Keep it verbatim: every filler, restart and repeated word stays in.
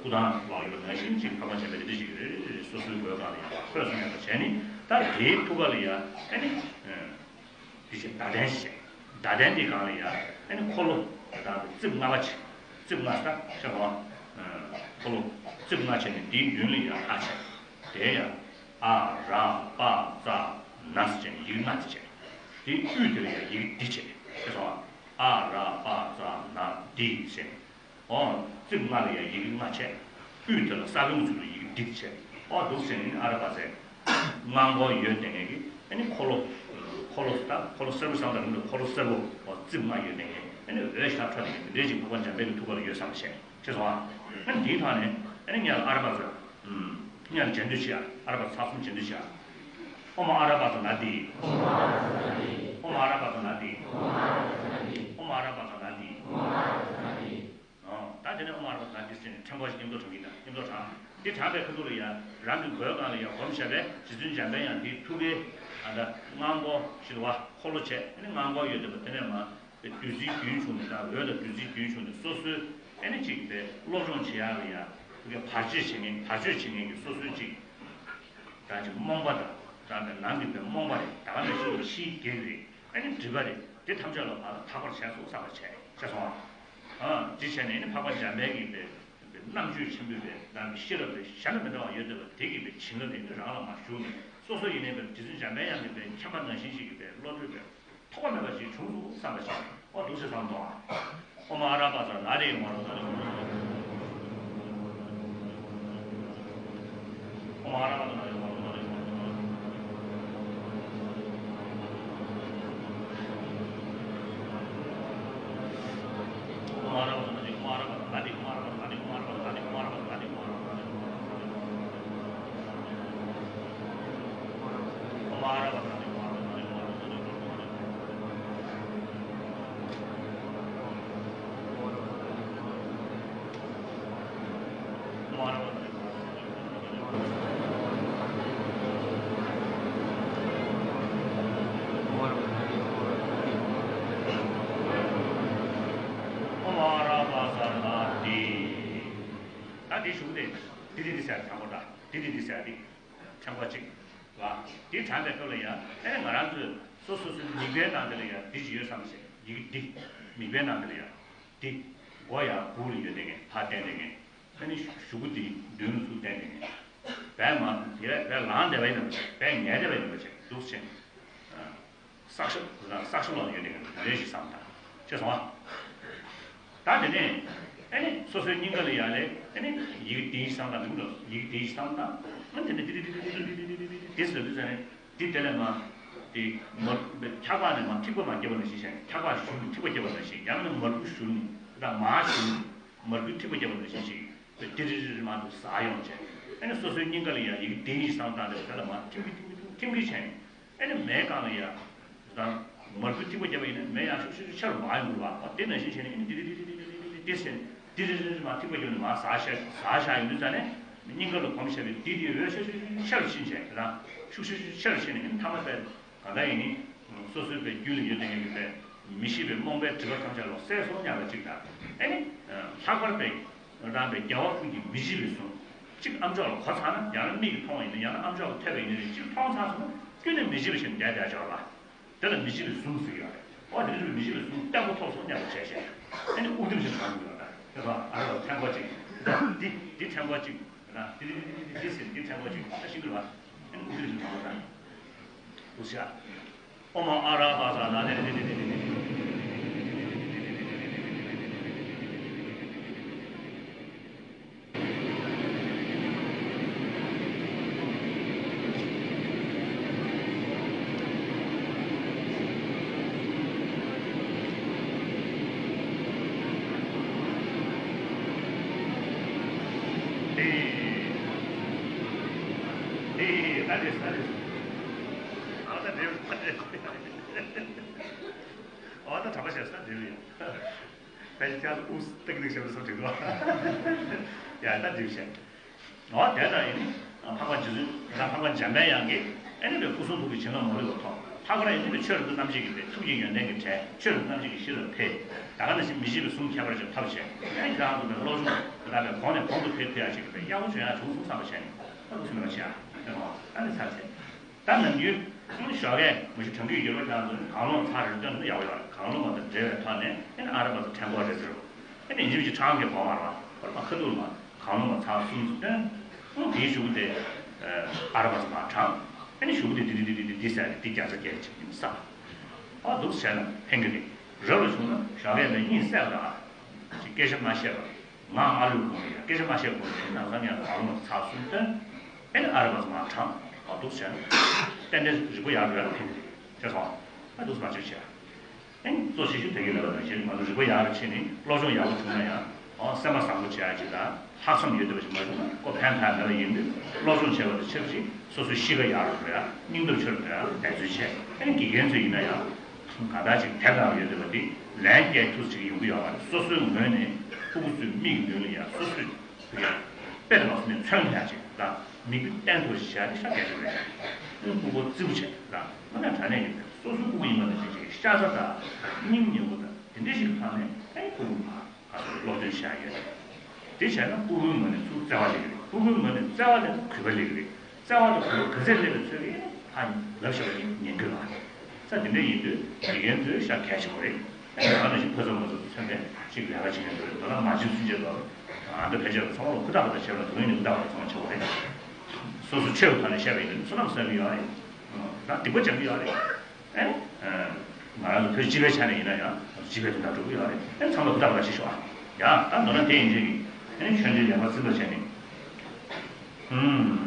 སྐུ་ཐང་ལ་ཡོད་ནང་བཞིན་ཅིག་འཕགས་པ་སྤྱན་མ་དེ་འདྲ་ཞིག་རེ་རེ་རེ་སོ་སོའི་མགོའི་སྒང་ལ་ཡང་འཁོད་སོང་ཡང་བྱས་ནས། ད་དེའི་ཐུགས་ཀ་ལ་ཡང་ཨ་ནི་དེ་བཞིན་ཟླ་གདན་ཞེས། ཟླ་གདན་དེའི་སྒང་ལ་ཡང་ཨ་ནི་འཁོར་ལོ་ད་རྩིབས་ལྔ་པ་བྱས། རྩིབས་ལྔ་ཟེར་ཤེས་པ། འཁོར་ལོ་རྩིབས་ལྔ་བྱས་ནས་དེའི་མདུན་ལ་ཡང་ཨ་བྱས། དེ་ཡང་ཨ་ར་པ་ཙ་ན་ཟེར་བྱས་ནས་ཡི་གེ་ལྔ་དེ་བྱས། དེའི་དབུས་དེ་ལ་ཡང་ཡི་གེ་འདི་བྱས། ཤེས་སོང་ཨ། ཨ་ར་པ་ཙ་ན་དྷི་ཟེར། ཨོ། རྩིབས་ལྔ་ལ་ཡང་ཡི་གེ་ལྔ་བྱས། དབུས་དེ་ལ་ས་བོན་ཚུལ་དུ་ཡི་གེ་འདི་བྱས། ཨོ་འདུག་ཟེར་ནས་ཨ་ར་པ་ཙའི་སྔགས་འཁོར་ཡོད་བསྡད་མཁན་གྱི་ཨ་ནི་འཁོར་ལོ། འཁོར་ལོ་ད་འཁོར་ལོ་སེར་པོ་བསམ་དང་རིང་དུ་འཁོར་ལོ་སེར་པོ། ཨོ་རྩིབས་ལྔ་ཡོད་བསྡད་མཁན་ཨ་ནི་འོད་ཞགས་འཕྲོ་བསྡད་མཁན་དེ་འདྲའི་ཅིག་འཕགས་པ་འཇམ་དཔལ་གྱི་ཐུགས་ཀ་ལ་ཡོད་བསམ་བྱས། ཤེས་སོང་ཨ། ཨ་ནི་འདིའི་ཐོག་ནས་ཨ་ནི་སྔོན་ལ་ཨ་ར་པ་ཙ། ཨུམ། སྔོན་ལ་རྗེས་ཟློས་བྱེད་ཡ། ཨ་ར་པ་ཙ་ཚར་གསུམ་རྗེས་ཟློས་བྱེད་ཡ། ཨོཾ་ཨ་ར་པ་ཙ་ན་དྷི། ཨོཾ་ཨ་ར་པ་ཙ་ན་དྷི། ཨོཾ་ཨ་ར་པ་ཙ་ན་དྷི། ཨོ། ད་དེ་ནས་ཨོཾ་ཨ་ར་པ་ཙ་ན་དྷི་ཟེར་ནས་ཕྲེང་བ་ཞིག་མཉམ་དུ་བགྲང་གི་ན་མཉམ་དུ་བགྲང་། དེ་བགྲངས་པའི་ཁ་ཐུག་ལ་ཡང་རང་གི་མགོའི་སྒང་ལ་ཡང་སྒོམ་བྱས་པས་རྗེ་བཙུན་འཇམ་དཔལ་དབྱངས་དེའི་ཐུགས་ཀའི་ཨ་ད་སྔགས་འཁོར་ཞེས་པ་འཁོར་ལོ་བྱས། ཨ་ནི་སྔགས་འཁོར་ཡོད་བསྡད་པ་དེ་ནས་མར་བདུད་རྩིའི་རྒྱུན་བྱུང་ནས། ད་འོད་དང་བདུད་རྩིའི་རྒྱུན་བྱུང་ནས་སོ་སོའི་ཨ་ནི་གཅིག་པའི་སློབ་སྦྱོང་བྱེད་ཡག་ལ་ཡང་ཐུགས་ཀའི་བར་ཆད་བྱེད་མཁན། བར་ཆད་བྱེད་མཁན་གྱི་སོ་སོའི་གཅིག་ད་ཅིག་རྨོངས་པ་དང་། ད་ནང་གི་པའི་རྨོངས་པ་རེད། ད་ག་ནང་བཞིན་གྱི་ཕྱིའི་བགེགས་རེད། ཨ་ནི་སྒྲིབ་པ་རེད། དེ་ཐམས་ཅད་ལ་ཕར་ལ་དག་པར་བྱས་སོང་བསམ་པ་བྱས། བྱས་སོང་ཨ། ཨ་ཅི་བྱས་ནས་ནི་འཕགས་པ་འཇམ་དཔལ་གྱི་པའི་རྣམ་དཔྱོད་ཆེན་པོའི་པའི་ནང་གི་ཤེས་རབ་དེ་གཞན་དང་མི་འདྲ་བ་ཡོད་བསྡད་པ་དེ་གི་པའི་བྱིན་རླབས་དེ་ནི་རང་ལ་མར་ཞུགས་ནས། སོ་སོ་ཡིན་ནའི་པའི་རྗེ་བཙུན་འཇམ་དཔལ་དབྱངས་ཀྱི་པའི་མཁྱེན་པ་ནང་བཞིན་ཞིག་གི་པའི་བློ་གྲོས་པའི་ཐོགས་པ་མེད་པ་ཞིག་བྱུང་སོང་བསམ་པ་བྱས། ཨོ་འདུག་སེ་བསམ་དོ། ཨོཾ་ཨ་ར་པ་ཙ་ན་དྷི་ཧཱུྃ། ཨོཾ་ཨ་ར་པ་ཙ་ན་དྷི་ཧཱུྃ། ཨོཾ་ཨ་ར་པ་ཙ་ན་དྷི། ད་འདི་ཞུགས་ཏེ་འདི་འདི་འདི་ཟེར་དྲང་པོ་འདྲ། འདི་འདི་འདི་ཟེར་འདི། ཕྲེང་བ་གཅིག་ལ། འདི་དྲངས་པའི་སྐབས་ལ་ཡང་ཨེ་ང་རང་ཚོས་སོ་སོ་སོའི་མིག་དཔེའི་ནང་དེ་ལ་ཡང་འདི་ཅི་ཡོད་བསམ་ཞེས། ཡི་གེ་འདི་མིག་དཔེའི་ནང་དེ་ལ་ཡང་འདི། མགོ་ཡང་སྦུག་ལ་ཡོད་བསྡད་མཁན། ཕར་བསྟན་བསྡད་མཁན། ཨ་ནི་གཞུག་གུ་འདི་མདུན་ལ་ཚུར་བསྟན་བསྡད་མཁན། བས་མ་དེ་བས་བས་ལངས་བསྡད་པ་ཡིན་ནམ། བས་ཉལ་བསྡད་པ་ཡིན་པ་བྱས་འདུག་ཕྱིན། ཨ། བསགས་ཤ་ཁོ་ན་བསགས་ཤ་ལོག་ཡོད་དེ་ག་རེ་ཞིག་བསམ་དང་། ཤེས་སོང་ཨ། ད་དེ་ནས་ཨ་ནི་སོ་སོའི་སྙིང་ག་ལ་ཡ་ལས་ཨ་ནི་ཡི་གེ་དེ་ཞིག་བསམ་དང་། མིང་ལ་ཡི་གེ་དེ་ཞིག་བསམ་དང་། ཨ་ནི་དེ་ནས་དེ་དེ་དེ་དེ་དེ་དེ་དེ་ཟེར་དུས་ཙ་ནས་དེ་དེ་ལས་མ་དེ་མ་འཁྱག་པ་ནས་མ་ཐིགས་པ་མ་སྐྱེས་པ་ནང་བཞིན་བྱས། འཁྱག་པ་བཞུར་ནས་ཐིགས་པ་སྐྱེས་པ་ནང་བཞིན། ཡང་ན་མར་ཁུ་བཞུར་ནས་ད་མར་བཞུར་ནས་མར་ཁུ་ཐིགས་པ་སྐྱེས་པ་ནང་བཞིན་ཞིག་དེ་དེ་དེ་དེ་མ་འདུག་ཟ་ཡོང་བྱས། ཨ་ནི་སོ་སོའི་སྙིང་ག་ལ་ཡ་ཡི་གེ་དེ་ཞིག་བསམ་དང་། དེ་དེ་ལས་མ་ཐིམ་གི་ཐིམ་གི་ཐིམ་གི་བྱས་ནས། ཨ་ནི་མེའི་སྒང་ལ་ཡ། དང་། མར་ཁུ་ཐིགས་པ་བརྒྱབ་པ་ཡིན་ན་མེ་ཡང་ཤུགས་ཤུགས་ཤུགས་ཆར་མ་ཡོང་གི་རེད་པ། ཨ་དེ་ནང་བཞིན་བྱས་ནས་ཨ་ནི་དེ་དེ་དེ་དེ་ཟེར་ནས་དེ་རེ་རེ་རེ་མ་ཐིགས་པ་བརྒྱབ་ནས་མར་ཟག་བཞག་ཟག་བཞག་ཡོང་དུས་ཙ་ནས་སྙིང་ག་ལ་གོམས་བྱས་པའི་དེ་དེ་འོད་ཤར་ཤར་ཤར་ཕྱིན་བྱས། དེ་དང་ཤུགས་ཤུགས་ཤུགས་ཆར་ཕྱིན་ནས་ཨ་ནི་ཐ་མ་དཔེ་ག་འདྲ་ཡིན་ནི། སོ་སོའི་པའི་རྒྱུད་ལ་ཡོད་དེ་ཡོད་པའི་མི་ཤེས་པའི་རྨོངས་པའི་སྒྲིབ་པ་ཐམས་ཅད་ལོག་སེལ་སོང་སྙམ་པ་གཅིག་དང་། ཨ་ནི་ལྷག་པར་དུ་རང་པའི་རྒྱལ་བ་ཀུན་གྱི་མི་བརྗེད་པའི་གཟུངས་གཅིག་ཨ་མཆོག་ལ་གོ་ཚར་ན། ཡང་ན་མིག་གིས་མཐོང་བ་ཡིན་ན། ཡང་ན་ཨ་མཆོག་ལ་ཐོས་པ་ཡིན་ན། གཅིག་མཐོང་ཚར་སོང་ན་ཀུན་ནས་མི་བརྗེད་པ་ཞིག་བསྡད་བསྡད་ཆོག་ལ། དེ་ལ་མི་བརྗེད་པའི་གཟུངས་ཟེར་གྱི་ཡོད་རེད། ཨོ་དེ་འདྲ་མི་བརྗེད་པའི་གཟུངས་བརྟན་པོ་ཐོབ་སོང་སྙམ་པ་བྱས་བྱས། ཨ་ནི་དབུགས་རིང་ཞིག་གཏོང་གི་ཡོད་རེད། དེ་ཚོ་ཨ་ར་ལ་ཕྲེང་བ་གཅིག་འདི་འདི་ཕྲེང་བ་གཅིག་ན། འདི་འདི་འདི་འདི་འདི་ཟེར་འདི་ཕྲེང་བ་གཅིག་ད་ཤིང་གི་རེད་པ། ཨ་ནི་དབུགས་རིང་ཞིག་གཏོང་གི་ཡོད་རེད། འདུག་ཤག་ཨོཾ་ཨ་ར་པ་ཙ་ན་དྷི་དྷི་དྷི་དྷི། ཨོ་ད་འགྲིག་ཡོད། ཨོ་ད་གྲྭ་པ་བྱས་ས་འགྲིག་ཡོད། ཕལ་ཆེར་ཁྱེད་ཚོ་དབུགས་ཏག་ཏག་བྱས་པ་སོགས་འགྲིག་འདུག་ཡ་ད་འགྲིག་བྱས། ཨོ་དེ་ལྟར་ཡིན། འཕགས་པ་རྗེ་བཙུན་དང་འཕགས་པ་འཇམ་པའི་དབྱངས་ཀྱིས་ཨ་ནི་པའི་སྐུ་གསུང་ཐུགས་ཀྱི་བྱིན་རླབས་མ་ལུས་པ་ཐོབ། ལྷག་པར་ཡིན་ན་ཆོས་རབ་ཏུ་རྣམ་འབྱེད་ཀྱི་ཐུགས་ཀྱི་ཡོན་ཏན་གྱི་གྲས། ཆོས་རབ་ཏུ་རྣམ་འབྱེད་ཀྱི་གཞི་ལ་འཕེལ། ད་ག་ནང་བཞིན་མི་ཤེས་པའི་གཟུངས་ཁྱད་པར་ཅན་ཐོབ་བྱས། ཨེ་ཁྱེད་རང་ཚོ་གི་བློ་སྦྱོང་དེ་དག་པའི་གོང་ནས་གོང་དུ་འཕེལ་འཕེལ་ཡ་ཅིག་གི་ཡག་པོ་བྱུང་ཡ་བྱུང་སོང་བསམ་པ་བྱས་ནས་ཨ་ཁུ་སུ་མེད་པ་བྱས་ཨ་ཨ་ནི་ཚར་ཚེ། ད་ནམ་རྒྱུན་ཞོགས་ཀས་མུ་བཞི་གྲང་གི་ཡོད་པ་ཁྱེད་རང་ཚོ་ནི་གང་བླངས་ཚར་རེ་སྟོན་ན་ཡག་པོ་ཡོད་རེད། གང་བླངས་པ་དང་འབྲེལ་བའི་ཐོག་ནས་ཨེ་ནི་ཨ་ར་པ་ཚོ་ཕྲེང་སྐོར་རེ་ཟེར་རོ། ཨེ་ནི་ཡིན་གཅིག་མིན་གཅིག་གྲངས་ཀྱི་བང་བར་བ་ཁོ་ར་མ་ཁ་ཐུག་ལ་མ། གང་བླངས་པ་ཚར་གསུམ་ཙམ་སྟོན། ཨང་དེའི་གཞུག་གུ་དེ་ཨ་ར་པ་ཙམ་མར་དྲངས། ཨ་ནི་གཞུག་གུ་དེ་དེ་དེ་དེ་དེ་དེ་ཟེར་ནས་དེ་བརྒྱ་རྩ་བརྒྱད་ཅིག་ཡིན་ས། ཨ་འདུག་བྱས་ན་ཕན་གི་རེད། རབ་ལ་བྱུང་ན་ཞོགས་ཀས་ནས་གཉིད་སད་པ་དང་། ཅིག་སྐད་ཆ་མ་བཤད་པ། ངག་མ་ལུས་གོང་ལ་ཡ་སྐད་ཆ་མ་བཤད་གོང་ལ་ཡ་ནང་ས་ཉག་གང་བླངས་པ་ཚར་གསུམ་སྟོན། ཨ་ནི་ཨ་ར་པ་ཙམ་མར་དྲངས། ཨ་འདུག་བྱས་ན། ཏན་ཏན་རིག་པ་ཡར་འགྲོ་ཡ་ཕན་གི་རེད། ཤེས་སོང་། ཨ་འདུག་མ་བྱེད་བྱས། ཨེ་གཙོ་ཆེ་ཤོས་དེ་གི་ལས་ཀ་དང་བྱེད་ང་ཚོ་རིག་པ་ཡག་རུ་ཕྱིན་ནས་སློབ་སྦྱོང་ཡག་པོ་བྱུང་ན་ཡང་ཨོ་སེམས་པ་བཟང་པོ་བྱེད་ཡག་ཅིག་དང་ལྷག་བསམ་ཡོད་བསྡད་པ་ཞིག་མ་བྱུང་ན་ཁོ་ཕན་ཐོགས་མེད་པ་ཡིན་དུས་སློབ་སྦྱོང་བྱེད་པ་དང་ཆབས་ཅིག་སོ་སོའི་གཤིས་ཀ་ཡག་རུ་འགྲོ་ཡག་སྙིང་སྟོབས་ཆེ་རུ་འགྲོ་ཡག་འབད་བརྩོན་བྱས། ཨེ་དགེ་རྒན་ཚོ་ཡིན་ན་ཡང་གང་ལྟར་ཅིག་དེབ་ནང་ཡོད་བསྡད་པ་འདི་ལན་རྒྱག་ཐུབ་ཅིག་ཡོང་གི་ཡོད་མ་རེད། སོ་སོའི་ངོས་ནས་ཕྲུ་གུ་ཚོའི་མིག་མདུན་ལ་ཡང་སོ་སོས་དཔེ་དང་ལོགས་སུ་ནས་མཚོན་ཐུབ་ཡག་ཅིག་དང་། མིག་དཔེ་བསྟན་ཐུབ་ཤག་དེ་ཤ་སྐད་ཆ་རེད། ཨ་ནི་ཕྲུ་གུ་རྩིག་པོ་བྱས་དང་ང་ལ་དྲ་གནས་ཡོད་པས་སོ་སོའི་ཕྲུ་གུ་ཡིན་པ་ནང་བཞིན་ཅིག་ཤ་ཚ་དང་སྙིང་ཉེ་པོ་དང་དེ་འདྲ་ཞིག་གི་ཐོག་ནས་ཨ་ནི་ཕྲུ་གུ་མ་ག་ཚོད་སློབ་སྟོན་བྱས་ཡོད། དེ་བྱས་ན་ཕྲུ་གུའི་ངོས་ནས་ཚུར་བརྩེ་བ་སླེབས་ཀྱི་རེད། ཕྲུ་གུའི་ངོས་ནས་བརྩེ་བ་སླེབས་ན་གུས་པ་སླེབས་ཀྱི་རེད། བརྩེ་བ་དང་གུས་པ་ག་ཚད་སླེབས་པའི་ཚོད་ཀྱིས་ཕ་ལབ་བཞག་པ་ཡིན་ཉན་གྱི་ལ། ས་དེ་འདྲ་ཡིན་དུས་དགེ་རྒན་ཚོས་ཤ་གལ་ཆེན་པོ་རེད། ཨ་ནི་ང་ནང་བཞིན་ཕོ་ཚོད་མོ་ཚོ་མཚོན་པའི་ཅིག་ལས་ཀ་བྱེད་མཁན་ཚོ་རེད། མདོར་ན་མ་བྱན་ཚུན་ཆད་ལ་ཨ་འདྲ་ཕལ་ཆེར་ཚང་མ་ལ་ཧུར་ཐག་པ་དང་བྱེད་པ་དོན་ཡོད་ནི་ཧུར་ཐག་པ་ཚང་མ་བྱེད་དགོས་རེད། སོ་སོ་ཆོས་ཀྱི་ཐོག་ནས་བཤད་པ་ཡིན་ན་བསོད་ནམས་བསགས་ཀྱི་ཡོད་རེད། ད་སྡིག་པ་སྦྱང་གི་ཡོད་རེད། ཨེ། ང་རང་ཚོ་བོད་སྤྱི་པའི་ཆ་ནས་ཡིན་ན་ཡང་སྤྱི་པའི་དོན་དག་སྒྲུབ་ཀྱི་ཡོད་རེད། ཨེ་ཚང་མ་ཧུར་ཐག་པ་དང་བྱེད་ཤོག་ཨ། ཡ་ད་མདོར་ན་དེ་ཡིན་ཅིག་ཨེ་ཆོས་འབྲེལ་ལེགས་པར་འཛིན་པར་བྱས་ནས། ཨུམ།